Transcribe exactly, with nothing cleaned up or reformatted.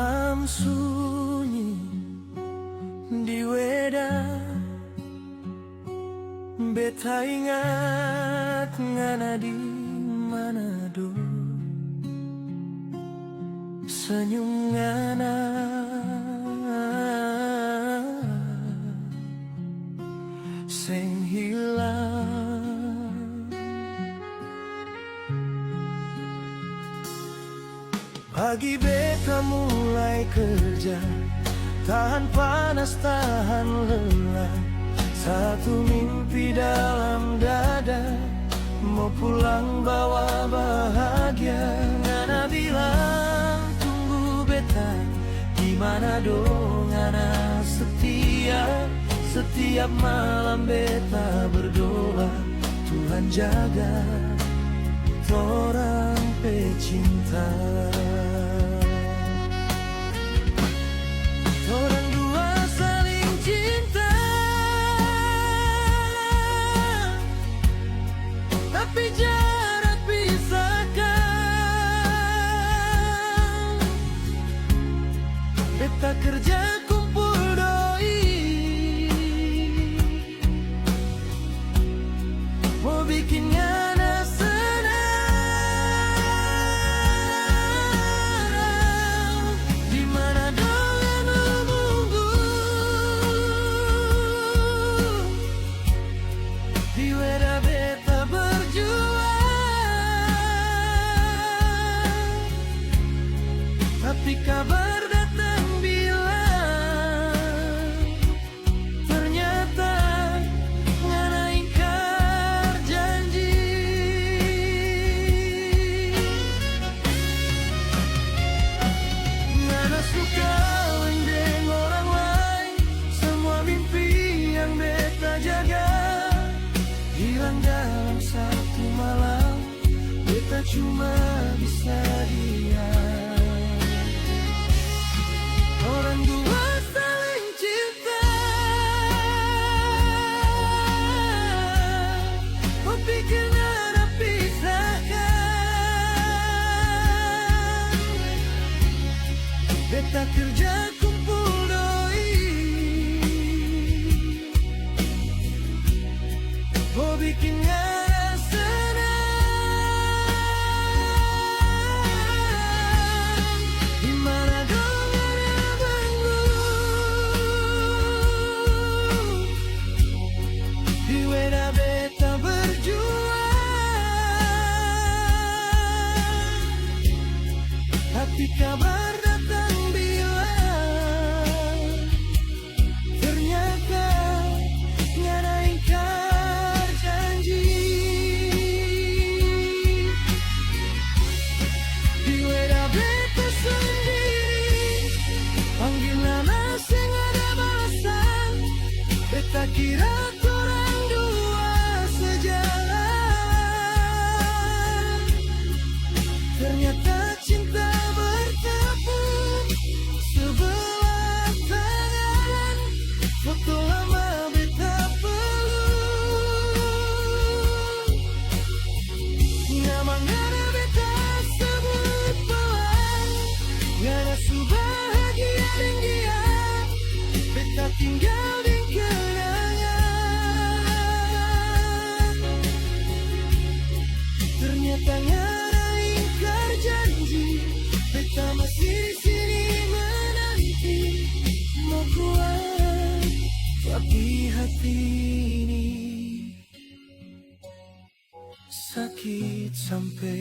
Am sunyi di Weda, beta ingat ngana di Manado. Senyum ngana seng hilang. Pagi beta mulai kerja, tahan panas, tahan lelah. Satu mimpi dalam dada, mo pulang bawa bahagia. Ngana bilang, "Tunggu beta di Manado." Ngana setia, setiap malam beta berdoa, Tuhan jaga torang pe cinta. Torang dua saling cinta, tapi jarak pisahkan. Beta kerja kumpul doi, mo bikin ngana senang. Di Manado ngana nunggu, di Weda beta berjuang, tapi kabar datang bilang, ternyata ngana ingkar janji. Ngana su kaweng deng orang lain, semua mimpi yang beta jaga hilang dalam satu malam. Beta cuma bisa diam. Orang dua saling cinta, tapi kenapa pisahkan? Beta kerja kumpul doi, mo bikin ngana senang. Di Manado ngana bangun, di Weda beta berjuang, tapi kabar datang bilang, ternyata ngana ingkar janji. Di Weda beta sandiri, panggil nama seng ada balasan. Beta kira torang dua sejalan, ternyata cinta bertepuk sebelah tangan. Foto lama beta peluk, nama ngana beta sebut pelan. Ngana su bahagia deng dia, beta tinggal deng kenangan. Ternyata ngana ingkar janji, beta masih di sini menanti. Mo kuat, tapi hati ini sakit sampe.